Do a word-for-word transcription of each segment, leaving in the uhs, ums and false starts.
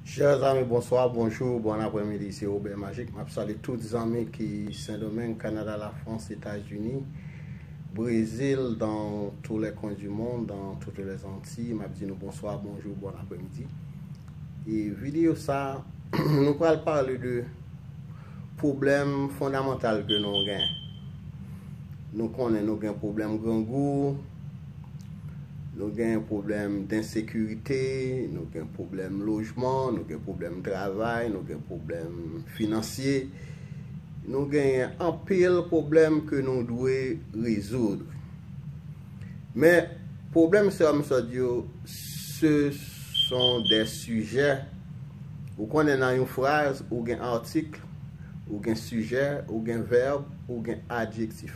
Chers amis, bonsoir, bonjour, bon après-midi, c'est Robert Magic. M ap salye tout zanmi ki Sendomeng, Kanada, Lafrans, Etazini, Brezil, dans tous les coins du monde, dans toutes les Antilles. M ap di nou bonswa, bonjou, bon apremidi. E videyo sa, nou pral pale de pwoblèm fondamantal ke nou gen. Nou konnen nou gen pwoblèm grangou, nou gen pwoblèm densekirite, nou gen pwoblèm lojman, nou gen pwoblèm travay, nou gen pwoblèm finansye. Nou genyen anpil pwoblèm ke nou dwe rezoud. Men, pwoblèm sa m sot di yo, ce sont des sujets. Ou konnen nan yon fraz, ou gen atik, ou gen sijè, ou gen vèb, ou gen adjektif.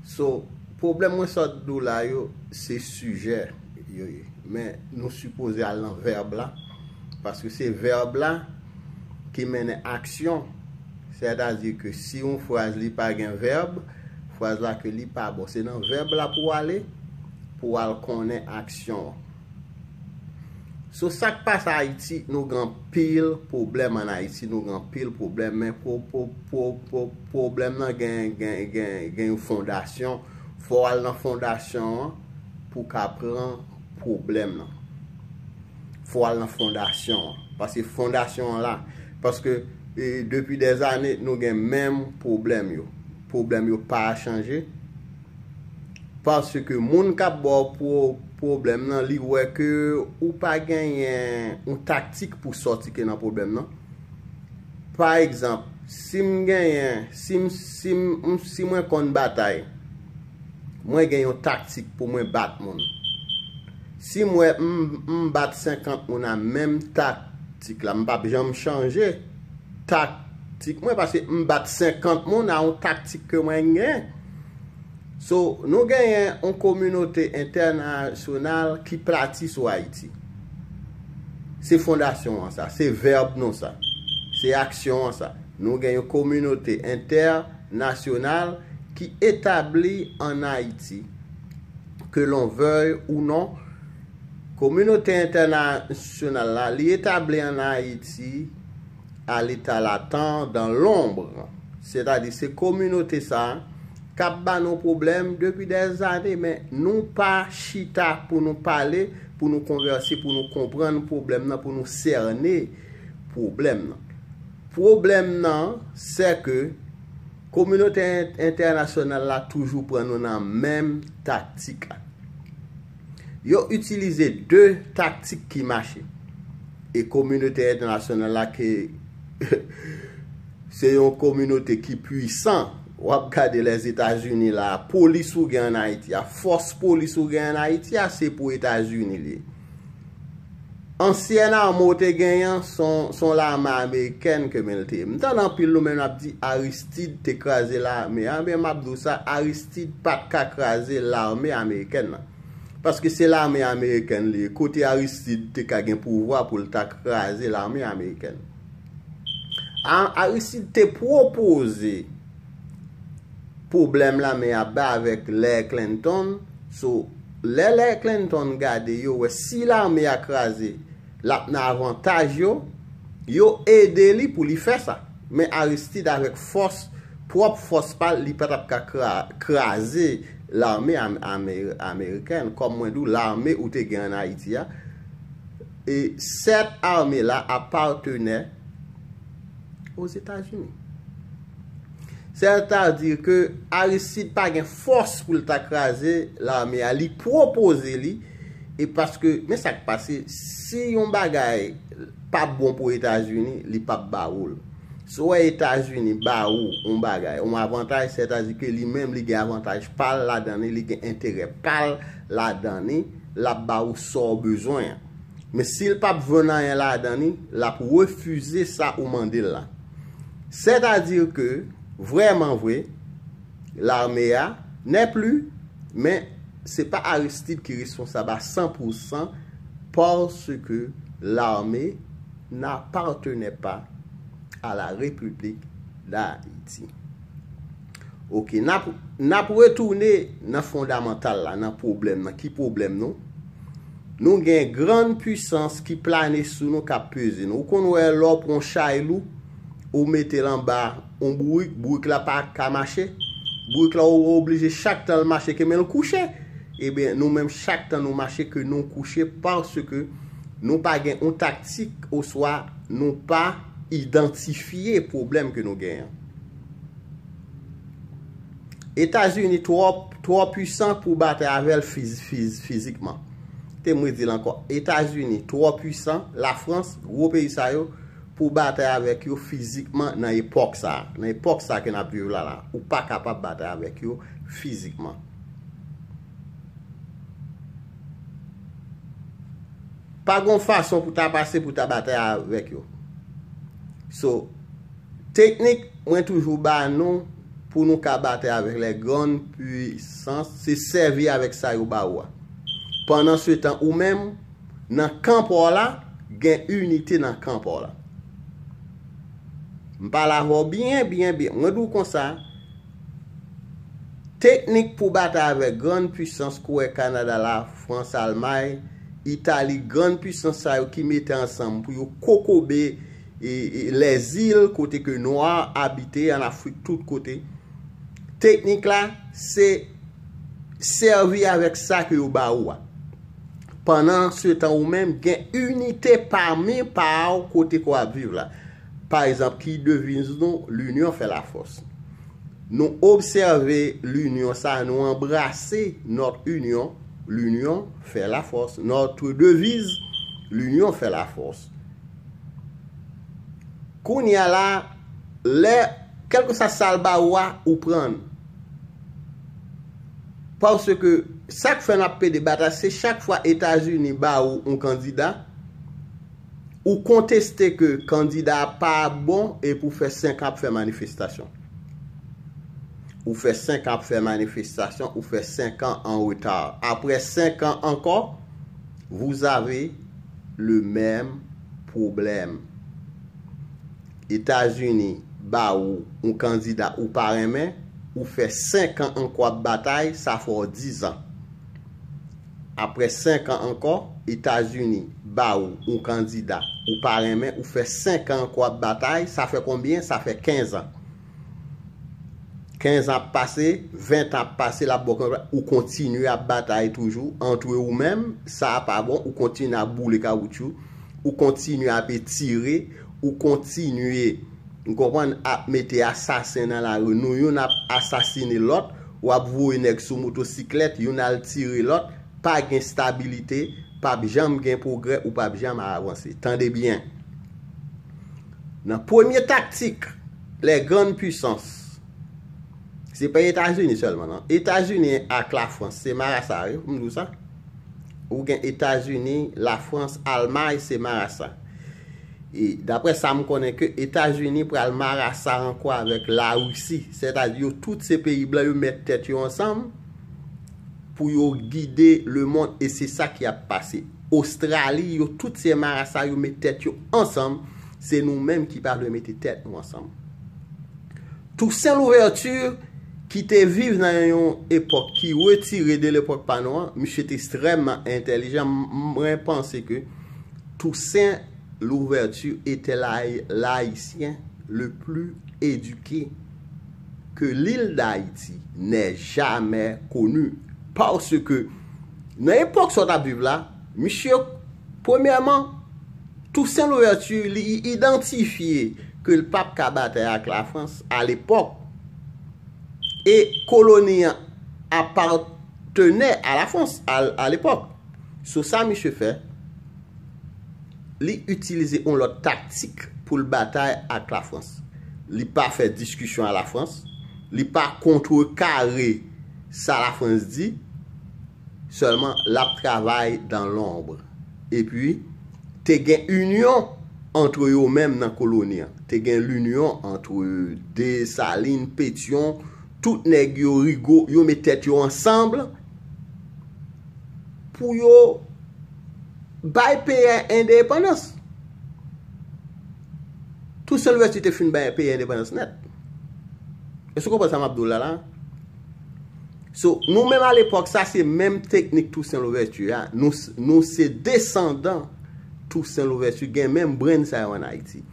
So, pwoblèm mwen sot di w la yo, se sijè yo ye. Men, nou sipoze al nan vèb la, paske se vèb la ki mennen aksyon. Sètadi ke si yon fraz li pa gen vèb, fraz la ke li pa bon. Se nan vèb la pou w ale, pou w al konnen aksyon an. So, sa k pase Ayiti, nou gen anpil pwoblèm ann Ayiti, nou gen anpil pwoblèm, men pwo-, pwo-, pwo-, pwo-, pwoblèm nan gen, gen, gen, gen yon fondasyon. Fò w al nan fondasyon an pou w ka pran pwoblèm nan. Fò w al nan fondasyon an. Paske fondasyon an la. Paske, e, depi dèzane, nou gen menm pwoblèm yo. Pwoblèm yo pa chanje. Paske moun k ap ba w pwo-, pwoblèm nan, li wè ke ou pa genyen yon taktik pou sòti ke nan pwoblèm nan. Pa egzanp, si m genyen, si m, si m, m, si mwen konn batay, mwen gen yon taktik pou mwen bat moun. Si m wè m, m bat senkant moun a menm taktik la, m p ap janm chanje taktik mwen, paske m bat senkant moun a yon taktik ke mwen gen. So, nou genyen yon kominote entènasyonal ki plati sou Ayiti. Se fondasyon an sa, se vèb nou sa, se aksyon an sa. Nou gen yon kominote entènasyonal ki etabli ann Ayiti, que l'on veuille ou non. Kominote entènasyonal la, li etabli ann Ayiti à l'état latent, dans l'ombre. Sètadi, se kominote sa a k ap ba nou pwoblèm depi dèzane, men nou pa chita pou nou pale, pou nou konvèse, pou nou konprann pwoblèm nan, pou nou sène pwoblèm nan. Pwoblèm nan, se ke kominote en-, entènasyonal la toujou pran nou nan menm taktik la. Yo itilize de taktik ki mache. E kominote entènasyonal la ke se yon kominote ki pwisan. W ap gade Lèzetazini la, polis ou gen ann Ayiti a, fòs polis ou gen ann Ayiti a, se pou Etazini li ye. Ansyen ame w te genyen an, se yon, se yon lame amerikèn ke men l te ye. M tande anpil nou menm n ap di Aristide te kraze lame a. Ebyen, m ap di w sa, Aristide pa t ka kraze lame amerikèn nan. Paske se lame amerikèn li ye. Kote Aristide te ka gen pouvwa pou l ta kraze lame amerikèn? A-, Aristide te pwopoze pwoblèm lame a bay avèk Lè Clinton. So, lè Lè Clinton gade, yo wè si lame a kraze, l ap nan avantaj yo, yo ede li pou li fè sa. Men Aristide avèk fòs, pwòp fòs pa l, li pa t ap ka kra-, kraze lame am-, ame-, amerikèn. Kòm mwen di w, lame ou te gen ann Ayiti a, e sèt ame la apatene Ozetazini. Sètadi ke Aristide pa gen fòs pou l ta kraze lame a, li pwopoze li, e paske, men sa k pase, si yon bagay p ap bon pou Etazini, li p ap ba ou l. Si w wè Etazini ba ou yon bagay, yon avantaj, sètadi ke li menm li gen avantaj pa l ladan li, li gen enterè pa l ladan li, l ap ba ou sa w bezwen an. Men si l p ap jwenn anyen ladan li, l ap refize sa ou mande l la. Sètadi ke, vrèman vre, lame a n'est plus, men se pa Aristide ki responsab a san pou san, paske lame n'appartenait pas à la République d'Haïti. Oke, n ap, n ap retounen nan fondamantal la, nan pwoblèm nan. Ki pwoblèm nou? Nou gen grann pisans ki plane sou nou, k ap peze nou. Ou konn wè lè w pran yon chay lou, ou mete l anba yon bourik, bourik la pa ka mache. Bourik la ou oblije chak tan l mache ke men l kouche. Ebyen, nou menm chak tan nou mache ke nou kouche paske nou pa gen yon taktik oswa nou pa idantifye pwoblèm ke nou genyen. Etazini twò, twò pwisan pou batay avè l fiz, fiz, fizikman. Te mwen di l ankò, Etazini twò pwisan, Lafrans, gwo peyi sa yo, pou batay avèk yo fizikman nan epòk sa a. Nan epòk sa a ke n ap viv la la, ou pa kapab batay avèk yo fizikman. Pa gon fason pou ta pase pou ta batay avèk yo. So, teknik mwen toujou ba nou pou nou ka batay avèk les grandes puissances, se sèvi avèk sa yo ba ou a. Pandan se tan ou menm, nan kan pa w la, gen inite nan kan pa w la. M pale avè w byen, byen, byen. Mwen di w konsa, teknik pou batay avèk grann pwisans, kwè Kanada, Lafrans, Almay, Itali, grann pwisans sa yo ki mete ansanm pou yo kokobe e, e, lèzil kote ke nwa abite, an Afrik, tout kote. Teknik la, se sèvi avèk sa ke yo ba ou a. Pandan se tan ou menm, gen inite pami pa w kote ke w ap viv la. Pa egzanp, ki deviz nou, l'union fait la force. Nou obsève linyon sa, nou anbrase notre union, l'union fait la force. Notre devise, l'union fait la force. Kounye a la, lè, kèlkeswa sa l ba ou a, ou pran l. Paske sa k fè n ap pede batay, se chak fwa Etazini ba ou yon kandida, ou konteste ke kandida a pa bon epi w fè senk an ap fè manifestasyon. Ou fè senk an ap fè manifestasyon, ou fè senk an an reta. Apre senk an ankò, vous avez le même problème. Etazini ba ou yon kandida ou pa renmen, ou fè senk an ankò ap batay, sa fè w dizan. Apre senk an ankò, Etazini ba ou yon kandida ou pa renmen, ou fè senk an ankò ap batay, sa fè konbyen? Sa fè kenz an. Kenz an ap pase, ven tan ap pase, l ap ba w konbyen, ou kontinye ap batay toujou, antre ou menm, sa a pa bon, ou kontinye ap boule kawoutchou, ou kontinye ap etire, ou kontinye, ou konprann, ap mete asasen nan lari. Nou youn ap asasine lòt, w ap voye nèg sou motosiklèt, youn al tire lòt, pa gen stabilite, p ap janm gen pwogrè, ou p ap janm avanse. Tande byen. Nan premye taktik, les grandes puissances, se pa Etazini sèlman, non. Etazini ak Lafrans, se marasa, wi, m di w sa. Ou gen Etazini, Lafrans, Almay, se marasa. E daprè sa m konnen ke Etazini pral marasa ankò avèk Larisi. Sètadi yo tout se peyi blan, yo met tèt yo ansanm pou yo gide lemonn e se sa ki ap pase. Ostrali, yo tout se marasa, yo met tèt yo ansanm. Se nou menm ki pa vle mete tèt nou ansanm. Toussaint Louverture, ki te viv nan yon epòk ki retire de lepòk pa nou an, misye te ekstrèmman entèlijan. M-, mwen panse ke Toussaint Louverture était l'Haï-, l'Haïtien le plus éduqué que l'île d'Haïti n'ait jamais connu. Paske nan epòk sa w t ap viv la, misye, premyèman, Toussaint Louverture, li idantifye ke l p ap ka batay ak Lafrans alepòk. E koloni an apartenait à la France à, à l'époque. So sa misye fè, li itilize yon lòt taktik pou l batay ak Lafrans. Li pa fè diskisyon a Lafrans, li pa kontrekare sa Lafrans di, sèlman l ap travay dans l'ombre. Epi, te gen inyon antre yo menm nan koloni an. Te gen linyon antre Desalin, Petyon, tout nèg yo, Rigo, yo met tèt yo ansanm pou yo bay peyi a endepandans. Toussaint Louverture te fin bay peyi a endepandans nèt. Èske w konprann sa m ap di w la la? So, nou menm alepòk sa, se menm teknik Toussaint Louverture a. Nou, nou se desandan Toussaint Louverture, gen menm brenn sa yo ann Ayiti.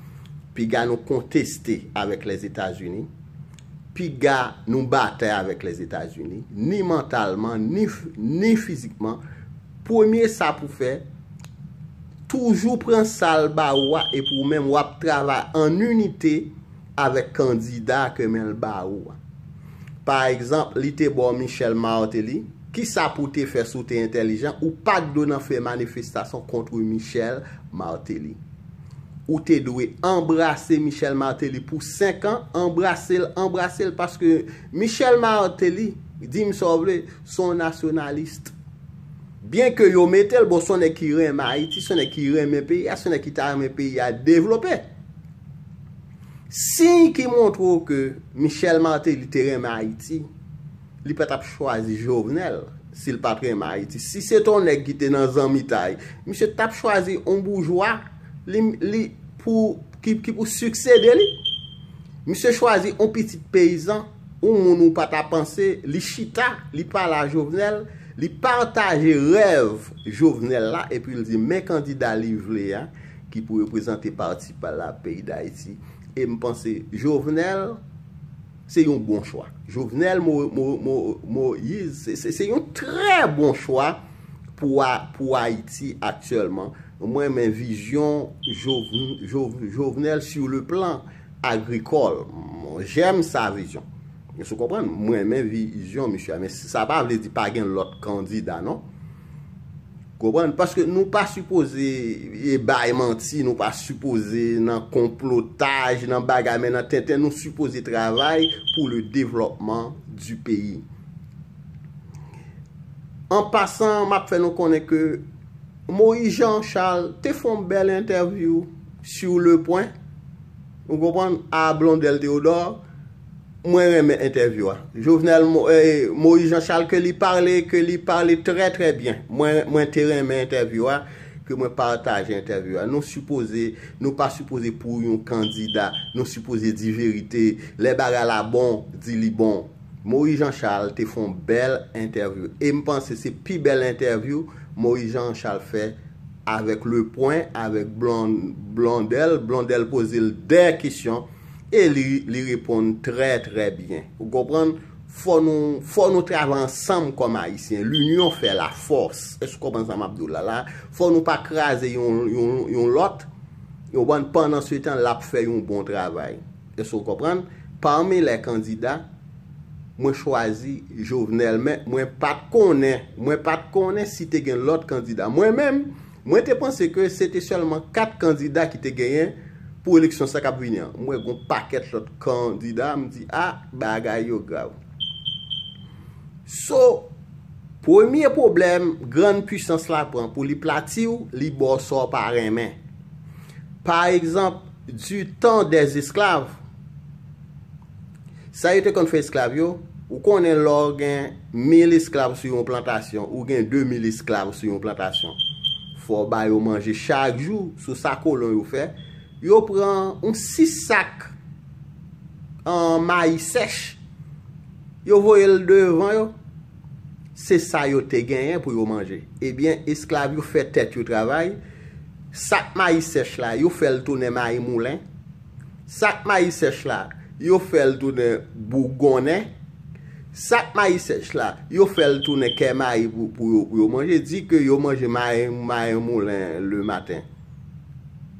Piga nou konteste avèk Lèzetazini, piga nou batay avèk Lèzetazini, ni mantalman, ni, ni fizikman. Premye sa pou fè, toujou pran sa l ba ou a, epi ou menm w ap travay an inite avèk kandida ke men l ba ou a. Pa egzanp, li te ba w Michel Martelly, kisa pou w te fè si w te entèlijan? Ou pa t dwe nan fè manifestasyon kont Michel Martelly. Ou te dwe anbrase Michel Martelly pou senk an, anbrase l, anbrase l, paske Michel Martelly, di m sa w vle, se yon nasyonalis. Byen ke yo mete l, bon, se yon nèg ki renmen Ayiti, se yon nèg ki renmen peyi a, se yon nèg ki ta renmen peyi a devlope. Siy ki montre w ke Michel Martelly te renmen Ayiti, li pa t ap chwazi Jovenel si l pa t renmen Ayiti. Si se t yon nèg ki te nan zanmitay, misye t ap chwazi yon boujwa li, li pou, ki, ki pou siksede li. Misye chwazi yon pitit peyizan, yon moun ou pa ta panse, li chita, li pale a Jovenel, li pataje rèv Jovenel la, epi l di men kandida li vle a, ki pou reprezante pati pa l la, peyi Dayiti. E m panse Jovenel se yon bon chwa. Jovenel Mo, Mo, Mo, Moïse, se, se, se yon trè bon chwa pou, a- pou Ayiti aktyèlman. Mwen renmen vizyon Joven- Jov- Jovenel sur le plan agricole. J'aime sa vision. Èske w konprann? Mwen renmen vizyon misye a, men sa pa vle di pa gen lòt kandida, non. Konprann? Paske nou pa sipoze e bay manti, nou pa sipoze nan konplotaj, nan bagay, men nan tenten, nou sipoze travay pou le développement du pays. An pasan, m ap fè nou konnen ke Moïse Jean Charles te fè yon bèl entèvyou sur le point. Ou konprann? A Blondel Théodore, mwen renmen entèvyou a. Jovenel Mo- eh, Moïse Jean Charles, ke li pale, ke li pale trè, trè byen. Mwen, mwen te renmen entèvyou a, ke mwen pataje entèvyou a. Nou sipoze, nou pa sipoze pou yon kandida. Nou sipoze di verite. Lè bagay la bon, di li bon. Moïse Jean Charles te fè yon bèl entèvyou. E m panse se pi bèl entèvyou Moïse Jean Charles fè avèk Le Point, avèk Blon- Blondel. Blondel poze l de kesyon e li, li reponn trè, trè byen. Ou konprann? Fò nou, fò nou travay ansanm kòm Ayisyen. L'union fait la force. Èske w konprann sa m ap di w la la? Fò nou pa kraze yon, yon, yon lòt. Ou konprann? Pandan se tan, l ap fè yon bon travay. Èske w konprann? Pami lè kandida, mwen chwazi Jovenel, men mwen pa t konnen, mwen pa t konnen si te gen lòt kandida. Mwen menm, mwen te panse ke se te sèlman kat kandida ki te genyen pou eleksyon sa k ap vini an. Mwen gen yon pakèt lòt kandida, m di, a, bagay yo grav. So, premye pwoblèm grann pwisans la pran pou li plati w, li ba w sa w pa renmen. Pa egzanp, du temps des esclaves, sa yo te konn fè esklav yo, ou konnen lè w gen mil esklav sou yon plantasyon, ou gen de mil esklav sou yon plantasyon. Fò w ba yo manje chak jou, sou sa kolon yo fè. Yo pran yon sis sak an mayi sèch, yo voye l devan yo. Se sa yo te genyen pou yo manje. Ebyen, esklav yo fè tèt yo travay. Sak mayi sèch la, yo fè l tounen mayi moulen. Sak mayi sèch la, yo fè l tounen bougonnen. Sak mayi sèch la, yo fè l tounen kè mayi pou, pou yo, pou yo manje. Di ke yo manje mayi, mayi moulen le maten.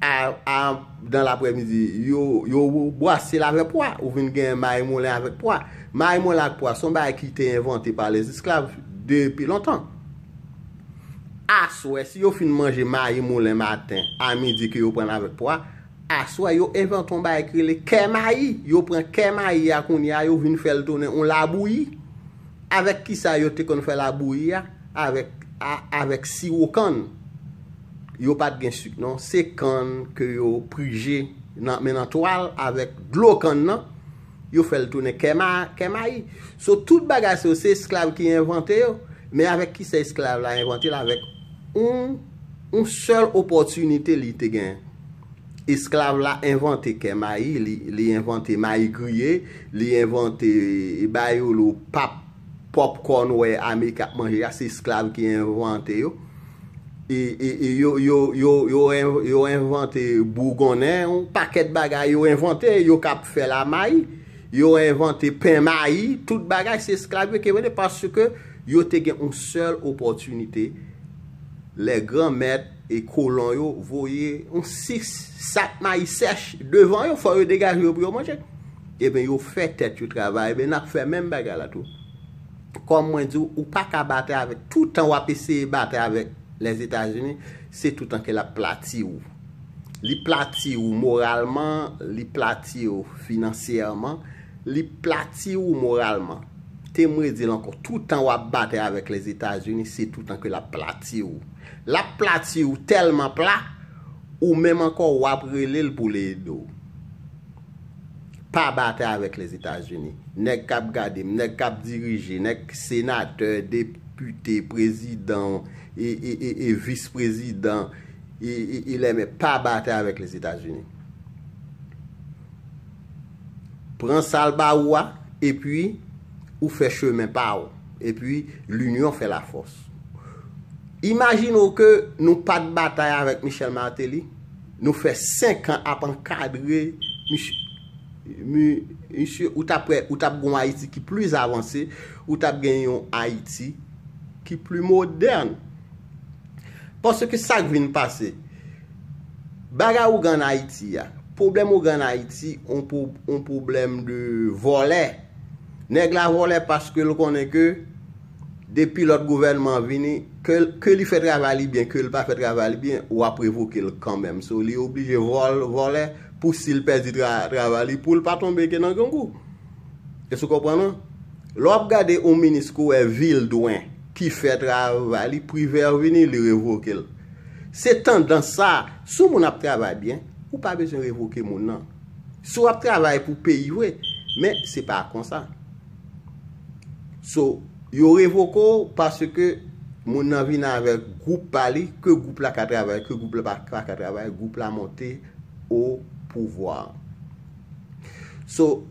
A, a, dan laprèmidi, yo, yo bwase l avèk pwa. Ou vin gen mayi moulen avèk pwa. Mayi moulen ak pwa, se yon bagay ki te envante pa lèzesklav depi lontan. Aswè, si yo fin manje mayi moulen maten, a midi ke yo pran l avèk pwa, aswè, yo envante yon bagay ki rele kè mayi. Yo pran kè mayi a kounye a, yo vin fè l tounen yon labouyi. Avèk kisa yo te konn fè labouyi a? Avèk, a, avèk siwo kann. Yo pa t gen sik non, se kann ke yo prije nan, men nan twal avèk dlo kann nan, yo fè l tounen kè ma-, kè mayi. So, tout bagay sa yo, se esklav ki envante yo. Men avèk kisa esklav la envante l? Avèk yon, yon sèl opòtinite li te gen. Esklav la envante kè mayi, li, li envante mayi griye, li envante, e, ba yo lo pap popcorn ou wè Amerik ap manje a, se esklav ki envante yo. E, e, e yo, yo, yo, yo, en- yo envante bougonnen, yon pakèt bagay yo envante, yo k ap fè la mayi, yo envante pen mayi, tout bagay se esklav yo ki envante paske yo te gen yon sèl opòtinite. Lè granmèt e kolon yo voye yon sis sak mayi sèch devan yo, fò yo degaje yo pou yo manje. Ebyen, yo fè tèt yo travay, ebyen, n ap fè menm bagay la tou. Kòm mwen di w, ou pa ka batay avèk, toutan w ap eseye batay avèk Lèzetazini, se toutan ke l ap plati w. Li plati w moralman, li plati w finansyèman, li plati w moralman. Te m redi l ankò, toutan w ap batay avèk Lèzetazini, se toutan ke l ap plati w. L ap plati w tèlman pla, ou menm ankò w ap rele l pou l ede w. Pa batay avèk Lèzetazini. Nèg k ap gade m, nèg k ap dirije, nèg senatè, depite, prezidan, e, e, e, e vis prezidan, e, e, e lèmè, pa batay avèk Lèzetazini. Pran sa l ba ou a, epi ou fè chemen pa w. Epi, linyon fè lafòs. Imajine w ke nou pa t batay avèk Michel Martelly, nou fè senk an ap ankadre misye, mi- misye, ou t ap wè, ou t ap gen yon Ayiti ki plis avanse, ou t ap gen yon Ayiti ki plis modèn. Paske sa k vin pase, bagay ou gen ann Ayiti a, pwoblèm ou gen ann Ayiti, on, pwo- on pwoblèm de vòlè. Nèg la vòlè paske l konnen ke depi lòt gouvènman vini, ke, ke li fè travay li byen, ke li pa fè travay li byen, w ap revoke l kanmenm. So, li oblije vòl, vòlè pou si l pèdi tra, travay li, pou l pa tonbe ke nan grangou. Èske w konprann mwen? Lè w ap gade yon minis kou wè Vildwen ki fè travay li, Privè vini, li revoke l. Se tandans sa, si yon moun ap travay byen, ou pa bezwen revoke moun nan. Si w ap travay pou peyi vre, men se pa konsa. So, yo revoke w paske moun nan vin avèk gwoup pa li, ke gwoup la ka travay, ke gwoup la pa, pa ka travay, gwoup la monte o pouvwa. So,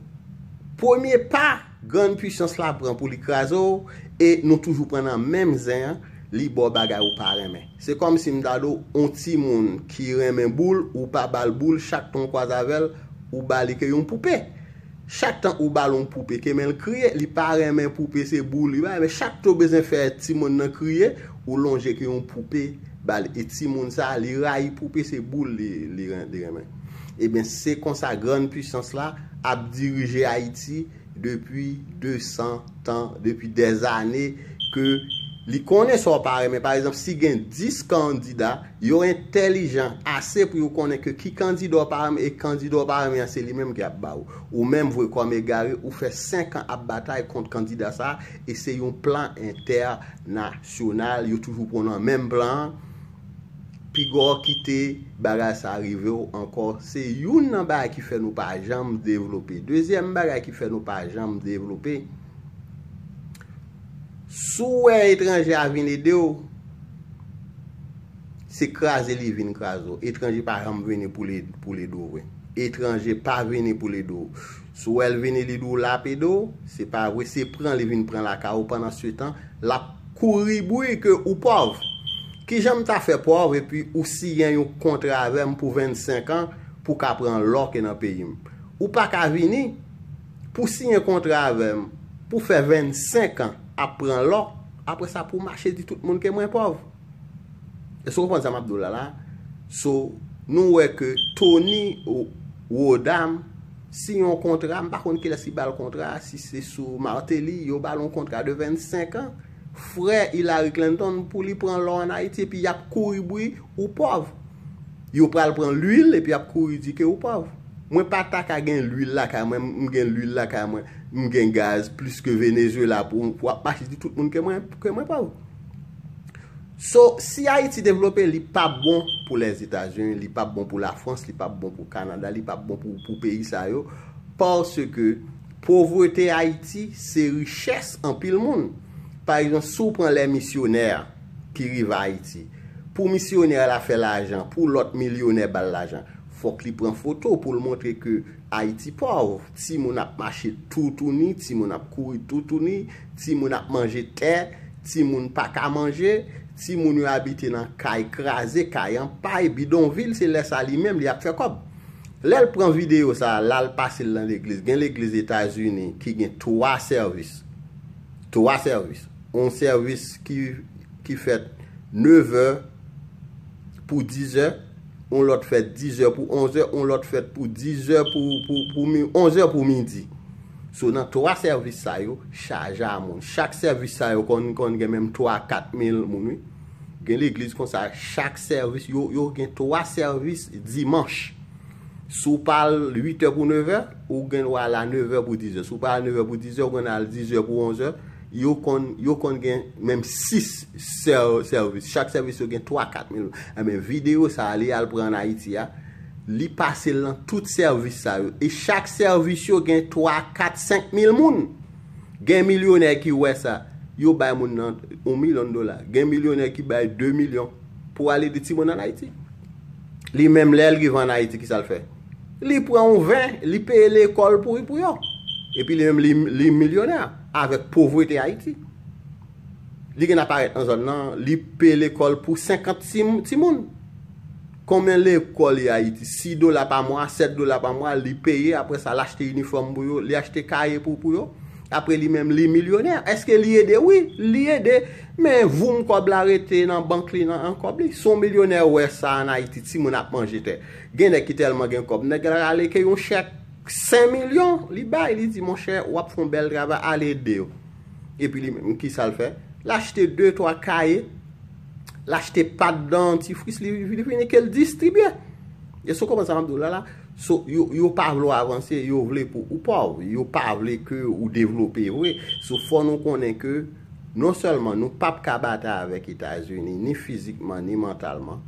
premye pa grann pwisans la pran pou li kraze w, e nou toujou pran nan menm zen an, li ba w bagay ou pa renmen. Se kòmsi m ta di w, yon timoun ki renmen boul, ou pa ba l boul, chak tan w kwaze avè l, ou ba li ke yon poupe. Chak tan ou ba l yon poupe, ke men l kriye, li pa renmen poupe, se boul li ba, men chak tan w bezwen fè timoun nan kriye, ou lonje ke yon poupe ba li. E timoun sa, li rayi poupe, se boul li, li, ren- li renmen. Ebyen, se konsa grann pwisans la ap dirije Ayiti depi de san tan, depi dèzane, ke li konnen sa w pa renmen. Pa egzanp, si gen dis kandida, yo entèlijan ase pou yo konnen ke ki kandida w pa renmen, e kandida w pa renmen an, se li menm ki ap ba ou. Ou menm vre kòm egare, ou fè senk an ap batay kont kandida sa, e se yon plan entènasyonal, yo toujou pran nan menm plan an. Piga w kite bagay sa rive w ankò, se youn nan bagay ki fè nou pa janm devlope. Dezyèm bagay ki fè nou pa janm devlope, si w wè etranje a vin ede w, se kraze li vin kraze w. Etranje pa janm vini pou l ed- pou l ede w vre. Etranje pa vini pou l ede w. Si w wè l vini, li di w l ap ede w, se pa vre, se pran li vin pran lakay ou, pandan se tan, l ap kouri bri ke ou pòv. Kijan m ta fè pòv epi ou siyen yon kontra avè m pou vennsenk an pou w ka pran lò ke nan peyi m? Ou pa ka vini pou siyen kontra avè m pou fè vennsenk an ap pran lò, apre sa pou w mache di tout moun ke mwen pòv. Èske w konprann sa m ap di w la la? So, nou wè ke Tony Wo- Rodam siyen yon kontra, m pa konn kilès ki ba l kontra, si se sou Martelly, yo ba l yon kontra de vennsenk an, frè Hillary Clinton, pou li pran lò ann Ayiti, epi y ap kouri bri ou pòv. Yo pral pran lwil, epi y ap kouri di ke ou pòv. Mwen pa ta ka gen lwil lakay mwen, m gen lwil lakay mwen, m gen gaz plis ke Venezuela pou, pou ap mache di tout moun ke mwen, ke mwen pòv. So, si Ayiti devlope, li p ap bon pou Lèzetazini, li p ap bon pou Lafrans, li p ap bon pou Kanada, li p ap bon pou, pou peyi sa yo, paske povrete Ayiti se richès anpil moun. Pa egzanp, si w pran lè misyonè ki rive Ayiti, pou misyonè la fè lajan, pou lòt milyonè ba l lajan, Fòk li pran foto pou l montre ke Ayiti pòv. Timoun ap mache toutouni, timoun ap kouri toutouni, timoun ap manje tè, timoun pa ka manje, timoun yo abite nan kay kraze, kay an pay, bidonvil, se lè sa li menm li ap fè kòb. Lè l pran videyo sa, l al pase l nan legliz. Gen legliz Etazini ki gen twa sèvis. Twa sèvis. Yon sèvis ki, ki fèt nevè pou dizè, yon lòt fèt dizè pou onzè, yon lòt fèt pou dizè pou, pou, pou mi, onzè pou midi. So, nan twa sèvis sa yo, chaje a moun. Chak sèvis sa yo konn, konn gen menm twa, kat mil moun, wi. Gen legliz konsa, chak sèvis, yo, yo gen twa sèvis dimanch. Si w pa al uit è pou nevè, ou gen dwa al a nevè pou dizè. Si w pa al nevè pou dizè, ou gen al dizè pou onzè. Yo konn, yo konn gen menm sis sè-, sèvis. Chak sèvis yo gen twa, kat mil. Enben, videyo sa a, li al pran ann Ayiti a, li pase l nan tout sèvis sa yo. E chak sèvis yo gen twa, kat, senk mil moun. Gen milyonè ki wè sa. Yo bay moun nan yon milyon dola. Gen milyonè ki bay de milyon pou al ede timoun ann Ayiti. Li menm, lè l rive ann Ayiti, ki sa l fè? Li pran yon ven, li peye lekòl pou, pou yo. Epi li menm, li, li milyonè avèk povrete Ayiti. Li gen aparèt nan zòn nan, li peye lekòl pou senkant ti, timoun. Konbyen lekòl li Ayiti? Sis dola pa mwa, sèt dola pa mwa, li peye, apre sa, l achte inifòm pou yo, li achte kaye pou, pou yo. Apre li menm, li milyonè. Èske li ede? Wi, li ede. Men voum kòb la rete nan bank li, nan, nan kòb li. Si yon milyonè wè sa ann Ayiti, timoun ap manje tè. Gen nèg ki tèlman gen kòb, nèg la rale ke yon chèk senk milyon, li bay, li di, monchè, w ap fè yon bèl travay, ale ede yo. Epi li menm, ki sa l fè? L achte de, twa kaye, l achte pat dantifris, li, li vini ke l distribye. Èske w konprann sa m ap di w la la? So, yo, yo pa vle w avanse, yo vle pou ou pòv, yo pa vle ke ou devlope vre. So, fò nou konnen ke non sèlman nou p ap ka batay avèk Etazini, ni fizikman, ni mantalman,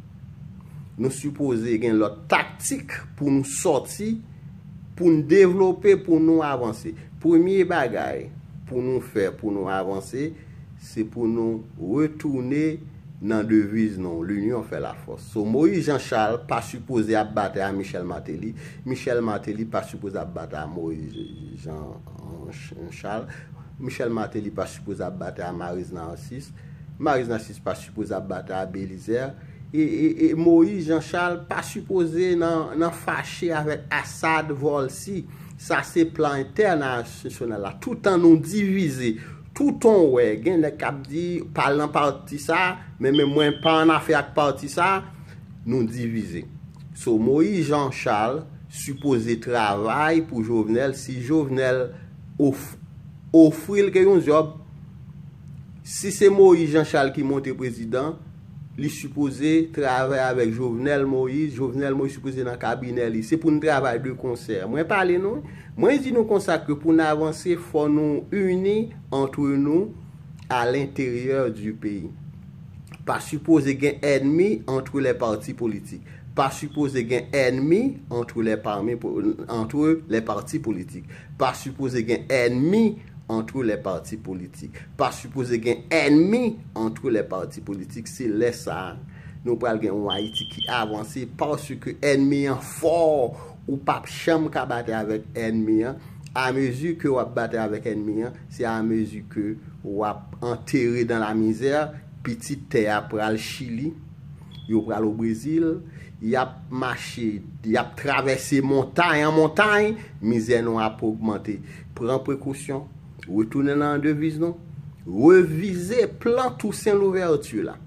nou sipoze gen lòt taktik pou nou sòti, pou n devlope, pou nou avanse. Premye bagay pou nou fè, pou nou avanse, se pou nou retounen nan deviz nou, l'union fait la force. So, Moïse Jean Charles pa sipoze ap batay a Michel Martelly. Michel Martelly pa sipoze ap batay a Moïse Jean, Jean Charles. Michel Martelly pa sipoze ap batay a Maryse Narcisse. Maryse Narcisse pa sipoze ap batay a Belizaire. E, e, e Moïse Jean Charles pa sipoze nan, nan fache avèk Assad, Volcy. Sa se plan entènasyonal la. Toutan nou divize, toutan w wè, gen nèg k ap di, pa al nan pati sa, men, men mwen pa an afè ak pati sa, nou divize. So, Moïse Jean Charles sipoze travay pou Jovenel. Si Jovenel of-, ofri l ke yon djòb, si se Moïse Jean Charles ki monte prezidan, li sipoze travay avèk Jovenel Moïse, Jovenel Moïse sipoze nan kabinè li. Se pou n travay de konsè. Mwen pale nou, mwen di nou konsa ke pou n avanse, fò nou ini antre nou à l'intérieur du pays. Pa sipoze gen ènmi entre les partis politiques. Pa sipoze gen ènmi entre les parmi, entre les partis politiques. Pa sipoze gen ènmi entre les partis politiques. Pa sipoze gen ènmi entre les partis politiques. Se lè sa a, nou pral gen yon Ayiti ki avanse, paske ènmi an fò, ou p ap janm ka batay avèk ènmi an. Amezi ke w ap batay avèk ènmi an, se amezi ke w ap antere dan lamizè, pitit tè a pral Chili, yo pral o Brezil, y ap mache, y ap travèse montay an montay, mizè nou ap ogmante. Pran prekosyon, retounen nan deviz nou, revize plan Toussaint Louverture la.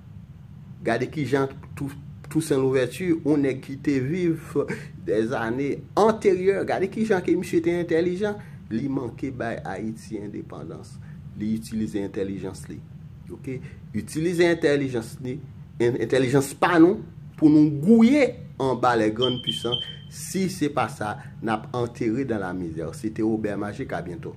Gade kijan Tou-, Toussaint Louverture, yon nèg ki te viv dèzane anteryè, gade kijan ke misye te entèlijan, li manke bay Ayiti endepandans. Li itilize entèlijans li. Oke? Itilize entèlijans li, en-, entèlijans pa nou, pou nou gouye anba les grandes puissances. Si se pa sa, n ap antere dan lamizè. Se te Robert Magic, a byento.